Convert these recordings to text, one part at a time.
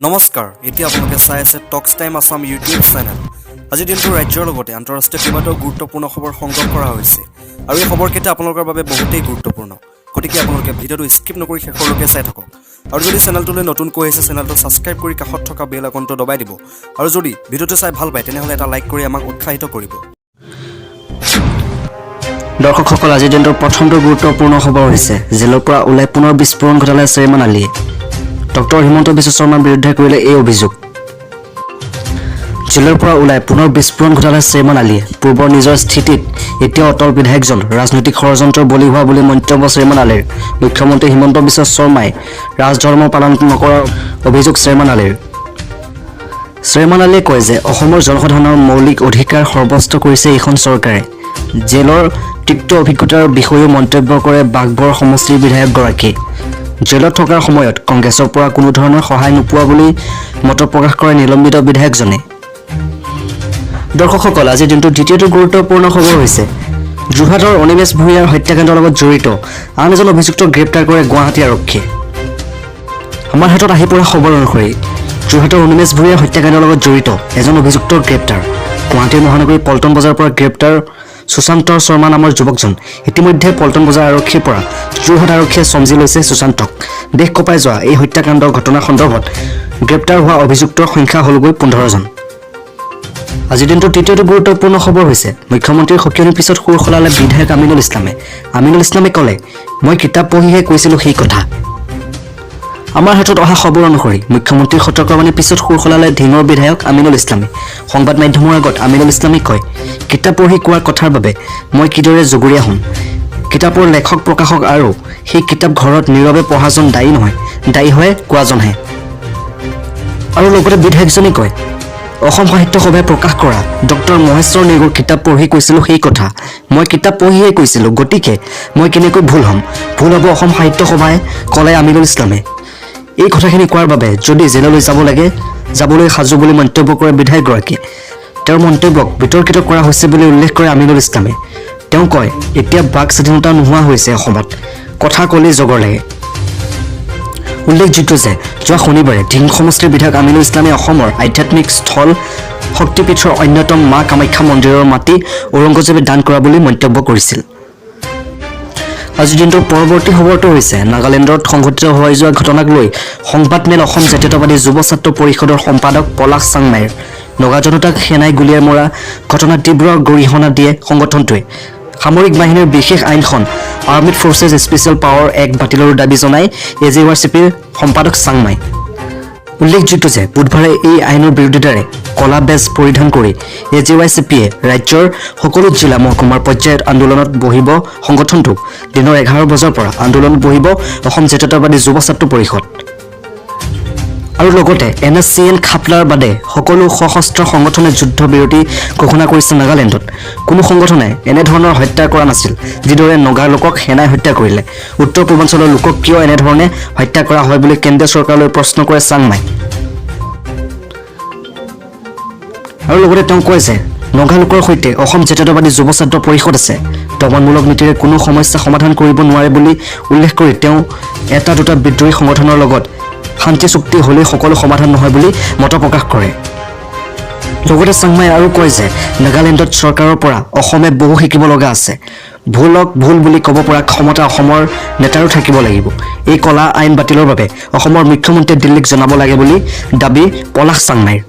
নমস্কাৰ, এতিয়া আপোনালোকে চাই আছে টক্স টাইম আছাম ইউটিউব চেনেল। আজিৰ দিনটো ৰাজ্যৰ লগতে আন্তঃৰাষ্ট্ৰীয় কেইবাটাও গুৰুত্বপূৰ্ণ খবৰ সংগ্ৰহ কৰা হৈছে আৰু এই খবৰকেইটা আপোনালোকৰ বাবে বহুতেই গুৰুত্বপূৰ্ণ। গতিকে আপোনালোকে ভিডিঅ'টো স্কিপ নকৰি শেষলৈকে চাই থাকক আৰু যদি চেনেলটোলৈ নতুনকৈ আহিছে, চেনেলটো ছাবস্ক্ৰাইব কৰি কাষত থকা বেল আইকনটো দবাই দিব আৰু যদি ভিডিঅ'টো চাই ভাল পায়, তেনেহ'লে এটা লাইক কৰি আমাক উৎসাহিত কৰিব। দৰ্শকসকল, আজিৰ দিনটোৰ প্ৰথমটো গুৰুত্বপূৰ্ণ খবৰ হৈছে জেলৰ পৰা ওলাই পুনৰ বিস্ফোৰণ ঘটালে শ্বেৰমান আলীয়ে। ডক্টৰ হিমন্ত বিশ্ব শৰ্মাৰ বিৰুদ্ধে কৰিলে এই অভিযোগ। জেলৰ পৰা ওলাই পুনৰ বিস্ফোৰণ ঘটালে শ্বেৰমান আলীয়ে। পূৰ্বৰ নিজৰ স্থিতিত এতিয়াও অটল বিধায়কজন ৰাজনৈতিক ষড়যন্ত্ৰৰ বলি হোৱা বুলি মন্তব্য শ্বেৰমান আলীৰ। মুখ্যমন্ত্ৰী হিমন্ত বিশ্ব শৰ্মাই ৰাজধৰ্ম পালন নকৰাৰ অভিযোগ শ্বেৰমান আলীৰ। শ্বেৰমান আলীয়ে কয় যে অসমৰ জনসাধাৰণৰ মৌলিক অধিকাৰ সৰ্বস্ব কৰিছে এইখন চৰকাৰে। জেলৰ তিক্ত অভিজ্ঞতাৰ বিষয়েও মন্তব্য কৰে বাঘবৰ সমষ্টিৰ বিধায়কগৰাকীয়ে। জেলত থকাৰ সময়ত কংগ্ৰেছৰ পৰা কোনো ধৰণৰ সহায় নোপোৱা বুলি মত প্ৰকাশ কৰে নিলম্বিত বিধায়কজনে। দৰ্শকসকল, আজিৰ দিনটোৰ দ্বিতীয়টো গুৰুত্বপূৰ্ণ খবৰ হৈছে যোৰহাটৰ অনিমেষ ভূঞাৰ হত্যাকাণ্ডৰ লগত জড়িত আন এজন অভিযুক্তক গ্ৰেপ্তাৰ কৰে গুৱাহাটী আৰক্ষীয়ে। আমাৰ হাতত আহি পৰা খবৰ অনুসৰি যোৰহাটৰ অনিমেষ ভূঞাৰ হত্যাকাণ্ডৰ লগত জড়িত এজন অভিযুক্তৰ গ্ৰেপ্তাৰ। গুৱাহাটীৰ মহানগৰীৰ পল্টন বজাৰৰ পৰা গ্ৰেপ্তাৰ সুশান্ত শৰ্মা নামৰ যুৱকজন। ইতিমধ্যে পল্টন বজাৰ আৰক্ষীৰ পৰা যোৰহাট আৰক্ষীয়ে চমজি লৈছে সুশান্তক। দেশ কঁপাই যোৱা এই হত্যাকাণ্ডৰ ঘটনা সন্দৰ্ভত গ্ৰেপ্তাৰ হোৱা অভিযুক্তৰ সংখ্যা হ'লগৈ 15জন। আজিৰ দিনটোৰ তৃতীয়টো গুৰুত্বপূৰ্ণ খবৰ হৈছে মুখ্যমন্ত্ৰীৰ সকিয়নিৰ পিছত সুৰ সলালে বিধায়ক আমিনুল ইছলামে। আমিনুল ইছলামে ক'লে, "মই কিতাপ পঢ়িহে কৈছিলোঁ সেই কথা।" আমাৰ হাতত অহা খবৰ অনুসৰি মুখ্যমন্ত্ৰীৰ সতৰ্কবাণীৰ পিছত সুৰ সলালে ধিঙৰ বিধায়ক আমিনুল ইছলামে। সংবাদ মাধ্যমৰ আগত আমিনুল ইছলামে কয়, "কিতাপ পঢ়ি কোৱাৰ কথাৰ বাবে মই কিদৰে জগৰীয়া হ'ম? কিতাপৰ লেখক, প্ৰকাশক আৰু সেই কিতাপ ঘৰত নীৰৱে পঢ়াজন দায়ী নহয়, দায়ী হয় কোৱাজনহে।" আৰু লগতে বিধায়কজনে কয়, "অসম সাহিত্য সভাই প্ৰকাশ কৰা ডক্টৰ মহেশ্বৰ নেগুৰ কিতাপ পঢ়ি কৈছিলোঁ সেই কথা। মই কিতাপ পঢ়িহে কৈছিলোঁ, গতিকে মই কেনেকৈ ভুল হ'ম? ভুল হ'ব অসম সাহিত্য সভাই", ক'লে আমিনুল ইছলামে। এই কথাখিনি কোৱাৰ বাবে যদি জেললৈ যাব লাগে, যাবলৈ সাজু বুলি মন্তব্য কৰে বিধায়কগৰাকীয়ে। তেওঁৰ মন্তব্যক বিতৰ্কিত কৰা হৈছে বুলি উল্লেখ কৰে আমিনুল ইছলামে। তেওঁ কয়, এতিয়া বাক স্বাধীনতা নোহোৱা হৈছে অসমত, কথা ক'লেই জগৰ লাগে। উল্লেখযোগ্য যে যোৱা শনিবাৰে ধিং সমষ্টিৰ বিধায়ক আমিনুল ইছলামে অসমৰ আধ্যাত্মিক স্থল শক্তিপীঠৰ অন্যতম মা কামাখ্যা মন্দিৰৰ মাটি ঔৰংগজেবে দান কৰা বুলি মন্তব্য কৰিছিল। আজিৰ দিনটোৰ পৰৱৰ্তী খবৰটো হৈছে নাগালেণ্ডত সংঘটিত হৈ যোৱা ঘটনাক লৈ সংবাদমেল অসম জাতীয়তাবাদী যুৱ ছাত্ৰ পৰিষদৰ সম্পাদক পলাশ চাংমাইৰ। নগা জনতাক সেনাই গুলীয়াই মৰা ঘটনাত তীব্ৰ গৰিহণা দিয়ে সংগঠনটোৱে। সামৰিক বাহিনীৰ বিশেষ আইনখন Armed Forces Special Power Act বাতিলৰ দাবী জনাই এ জে ৱাই চি পিৰ সম্পাদক চাংমাই। উল্লেখযোগ্য যে বুধবাৰে এই আইনৰ বিৰোধিতাৰে কলা বেজ পৰিধান কৰি এ জে ৱাই চি পিয়ে ৰাজ্যৰ সকলো জিলা মহকুমাৰ পৰ্যায়ত আন্দোলনত বহিব সংগঠনটো। দিনৰ 11 বজাৰ পৰা আন্দোলনত বহিব অসম জাতীয়তাবাদী যুৱ ছাত্ৰ পৰিষদ। আৰু লগতে এন এছ চি এন খাপলাৰ বাদে সকলো সশস্ত্ৰ সংগঠনে যুদ্ধ বিৰতি ঘোষণা কৰিছে। নাগালেণ্ডত কোনো সংগঠনে এনেধৰণৰ হত্যা কৰা নাছিল, যিদৰে নগা লোকক সেনাই হত্যা কৰিলে। উত্তৰ পূৰ্বাঞ্চলৰ লোকক কিয় এনেধৰণে হত্যা কৰা হয় বুলি কেন্দ্ৰীয় চৰকাৰলৈ প্ৰশ্ন কৰে চাংমাই। আৰু লগতে তেওঁ কয় যে নগা লোকৰ সৈতে অসম জাতীয়তাবাদী যুৱ ছাত্ৰ পৰিষদ আছে। দমনমূলক নীতিৰে কোনো সমস্যা সমাধান কৰিব নোৱাৰে বুলি উল্লেখ কৰি তেওঁ এটা দুটা বিদ্ৰোহী সংগঠনৰ লগত শান্তি চুক্তি হ'লেই সকলো সমাধান নহয় বুলি মত প্ৰকাশ কৰে। লগতে চাংমাই আৰু কয় যে নাগালেণ্ডত চৰকাৰৰ পৰা অসমে বহু শিকিব লগা আছে। ভুলক ভুল বুলি ক'ব পৰা ক্ষমতা অসমৰ নেতাৰো থাকিব লাগিব। এই কলা আইন বাতিলৰ বাবে অসমৰ মুখ্যমন্ত্ৰীয়ে দিল্লীক জনাব লাগে বুলি দাবী পলাশ চাংমাইৰ।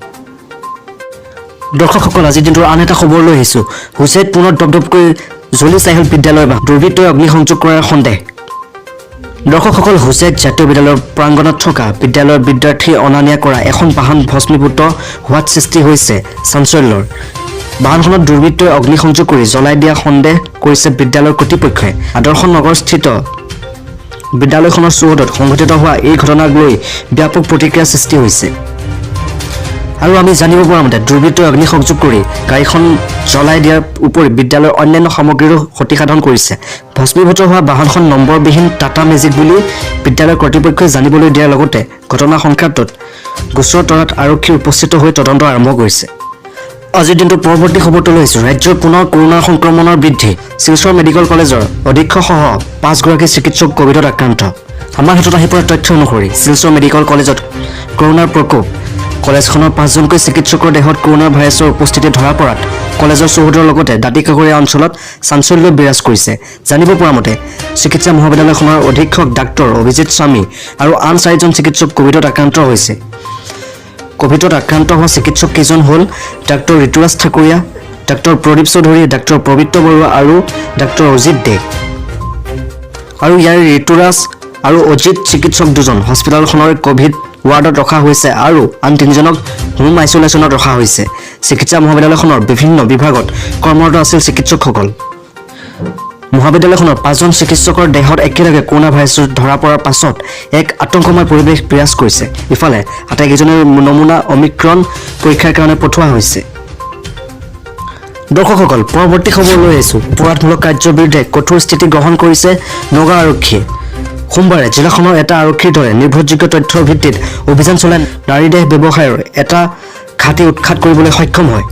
দৰ্শকসকল, আজিৰ দিনটোৰ আন এটা খবৰ লৈ আহিছোঁ। হোজাইত পুনৰ দপদপকৈ জ্বলি ছাই হ'ল বিদ্যালয় বাহন, দুৰ্বৃত্তই অগ্নিসংযোগ কৰাৰ সন্দেহ। দৰ্শকসকল, হোজাইত জাতীয় বিদ্যালয়ৰ প্ৰাংগণত থকা বিদ্যালয়ৰ বিদ্যাৰ্থী অনা নিয়া কৰা এখন বাহন ভস্মীভূত হোৱাত সৃষ্টি হৈছে চাঞ্চল্যৰ। বাহনখনত দুৰ্বৃত্তই অগ্নিসংযোগ কৰি জ্বলাই দিয়া সন্দেহ কৰিছে বিদ্যালয়ৰ কৰ্তৃপক্ষই। আদৰ্শ নগৰস্থিত বিদ্যালয়খনৰ চৌহদত সংঘটিত হোৱা এই ঘটনাক লৈ ব্যাপক প্ৰতিক্ৰিয়াৰ সৃষ্টি হৈছে। আৰু আমি জানিব পৰা মতে দুৰ্বৃত্তই অগ্নিসংযোগ কৰি গাড়ীখন জ্বলাই দিয়াৰ উপৰি বিদ্যালয়ৰ অন্যান্য সামগ্ৰীৰো ক্ষতিসাধন কৰিছে। ভস্মীভূত হোৱা বাহনখন নম্বৰবিহীন টাটা মেজিক বুলি বিদ্যালয়ৰ কৰ্তৃপক্ষই জানিবলৈ দিয়াৰ লগতে ঘটনা সংক্ৰান্তত গোচৰ তৰাত আৰক্ষী উপস্থিত হৈ তদন্ত আৰম্ভ কৰিছে। আজিৰ দিনটোৰ পৰৱৰ্তী খবৰটো লৈ আহিছোঁ। ৰাজ্যৰ পুনৰ কৰোণাৰ সংক্ৰমণৰ বৃদ্ধি। শিলচৰ মেডিকেল কলেজৰ অধীক্ষকসহ পাঁচগৰাকী চিকিৎসক কভিডত আক্ৰান্ত। আমাৰ হাতত আহি পৰা তথ্য অনুসৰি শিলচৰ মেডিকেল কলেজত কৰোণাৰ প্ৰকোপ। কলেজখনৰ পাঁচজনকৈ চিকিৎসকৰ দেহত কৰোণা ভাইৰাছৰ উপস্থিতি ধৰা পৰাত কলেজৰ চৌহদৰ লগতে দাঁতিকাষৰীয়া অঞ্চলত চাঞ্চল্য বিৰাজ কৰিছে। জানিব পৰা মতে চিকিৎসা মহাবিদ্যালয়খনৰ অধীক্ষক ডাক্তৰ অভিজিত স্বামী আৰু আন চাৰিজন চিকিৎসক কভিডত আক্ৰান্ত হৈছে। কভিডত আক্ৰান্ত হোৱা চিকিৎসক কেইজন হ'ল doctor Rituraj Thakuria, doctor Pradip Choudhury, doctor Pabitra Barua আৰু ডাক্তৰ অজিত দে। আৰু ইয়াৰ ঋতুৰাজ আৰু অজিত চিকিৎসক দুজন হস্পিটেলখনৰ কভিড ৱাৰ্ডত ৰখা হৈছে আৰু আন তিনিজনক হোম আইচলেশ্যনত ৰখা হৈছে। চিকিৎসা মহাবিদ্যালয়খনৰ বিভিন্ন বিভাগত কৰ্মৰত আছিল চিকিৎসকসকল। মহাবিদ্যালয়খনৰ পাঁচজন চিকিৎসকৰ দেহত একেলগে কৰোণা ভাইৰাছ ধৰা পৰাৰ পাছত এক আতংকময় পৰিৱেশ বিৰাজ কৰিছে। ইফালে আটাইকেইজনৰ নমুনা অমিক্ৰণ পৰীক্ষাৰ কাৰণে পঠোৱা হৈছে। দৰ্শকসকল, পৰৱৰ্তী খবৰ লৈ আহিছোঁ। অপৰাধমূলক কাৰ্যৰ বিৰুদ্ধে কঠোৰ স্থিতি গ্ৰহণ কৰিছে নগাঁও আৰক্ষীয়ে। সোমবাৰে জিলাখনৰ এটা আৰক্ষীৰ দলে নিৰ্ভৰযোগ্য তথ্যৰ ভিত্তিত অভিযান চলাই নাৰী দেহ ব্যৱসায়ৰ এটা ঘাটি উৎখাত কৰিবলৈ সক্ষম হয়।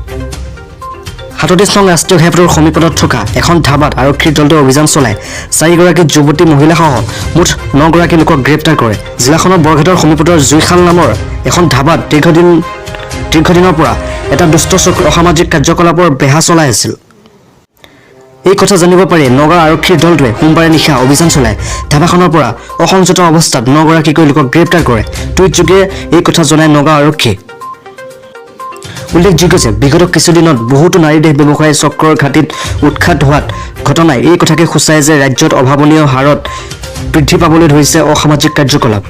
37 নং ৰাষ্ট্ৰীয় ঘাইপথৰ সমীপত থকা এখন ধাবাত আৰক্ষীৰ দলটোৱে অভিযান চলাই চাৰিগৰাকী যুৱতী মহিলাসহ মুঠ নগৰাকী লোকক গ্ৰেপ্তাৰ কৰে। জিলাখনৰ বৰঘাটৰ সমীপতৰ জুইশাল নামৰ এখন ধাবাত দীৰ্ঘদিনৰ পৰা এটা দুষ্ট চক্ৰ অসামাজিক কাৰ্যকলাপৰ বেহা চলাই আছিল। এই কথা জানিব পাৰি নগাঁও আৰক্ষীৰ দলটোৱে সোমবাৰে নিশা অভিযান চলাই ধাবাখনৰ পৰা অসংযত অৱস্থাত নগৰাকীকৈ লোকক গ্ৰেপ্তাৰ কৰে। টুইটযোগে এই কথা জনায় নগাঁও আৰক্ষীয়ে। উল্লেখযোগ্য যে বিগত কিছুদিনত বহুতো নাৰী দেহ ব্যৱসায়ী চক্ৰৰ ঘাটিত উৎখাত হোৱাত ঘটনাই এই কথাকে সূচায় যে ৰাজ্যত অভাৱনীয় হাৰত বৃদ্ধি পাবলৈ ধৰিছে অসামাজিক কাৰ্যকলাপ।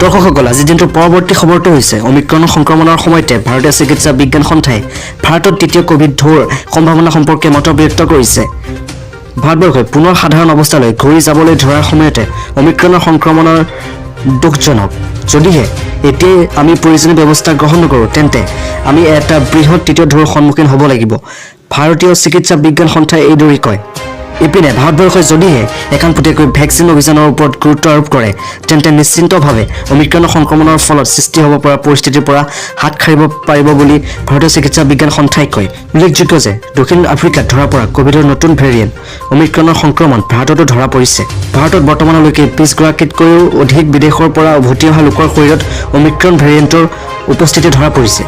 দৰ্শকসকল, আজি দিনটোৰ পৰৱৰ্তী খবৰটো হৈছে অমিক্ৰণৰ সংক্ৰমণৰ সময়তে ভাৰতীয় চিকিৎসা বিজ্ঞান সন্থাই ভাৰতত তৃতীয় কভিড ঢৌৰ সম্ভাৱনা সম্পৰ্কে মত ব্যক্ত কৰিছে। ভাৰতবৰ্ষই পুনৰ সাধাৰণ অৱস্থালৈ ঘূৰি যাবলৈ ধৰাৰ সময়তে অমিক্ৰণৰ সংক্ৰমণৰ দুখজনক। যদিহে এতিয়াই আমি প্ৰয়োজনীয় ব্যৱস্থা গ্ৰহণ নকৰোঁ, তেন্তে আমি এটা বৃহৎ তৃতীয় ঢৌৰ সন্মুখীন হ'ব লাগিব, ভাৰতীয় চিকিৎসা বিজ্ঞান সন্থাই এইদৰেই কয়। ইপিনে ভাৰতবৰ্ষই যদিহে একাণপতীয়াকৈ ভেকচিন অভিযানৰ ওপৰত গুৰুত্ব আৰোপ কৰে, তেন্তে নিশ্চিতভাৱে অমিক্ৰণৰ সংক্ৰমণৰ ফলত সৃষ্টি হ'ব পৰা পৰিস্থিতিৰ পৰা হাত সাৰিব পাৰিব বুলি ভাৰতীয় চিকিৎসা বিজ্ঞান সন্থাই কয়। উল্লেখযোগ্য যে দক্ষিণ আফ্ৰিকাত ধৰা পৰা কভিডৰ নতুন ভেৰিয়েণ্ট অমিক্ৰণৰ সংক্ৰমণ ভাৰততো ধৰা পৰিছে। ভাৰতত বৰ্তমানলৈকে 20 গৰাকীতকৈও অধিক বিদেশৰ পৰা উভতি অহা লোকৰ শৰীৰত অমিক্ৰণ ভেৰিয়েণ্টৰ উপস্থিতি ধৰা পৰিছে।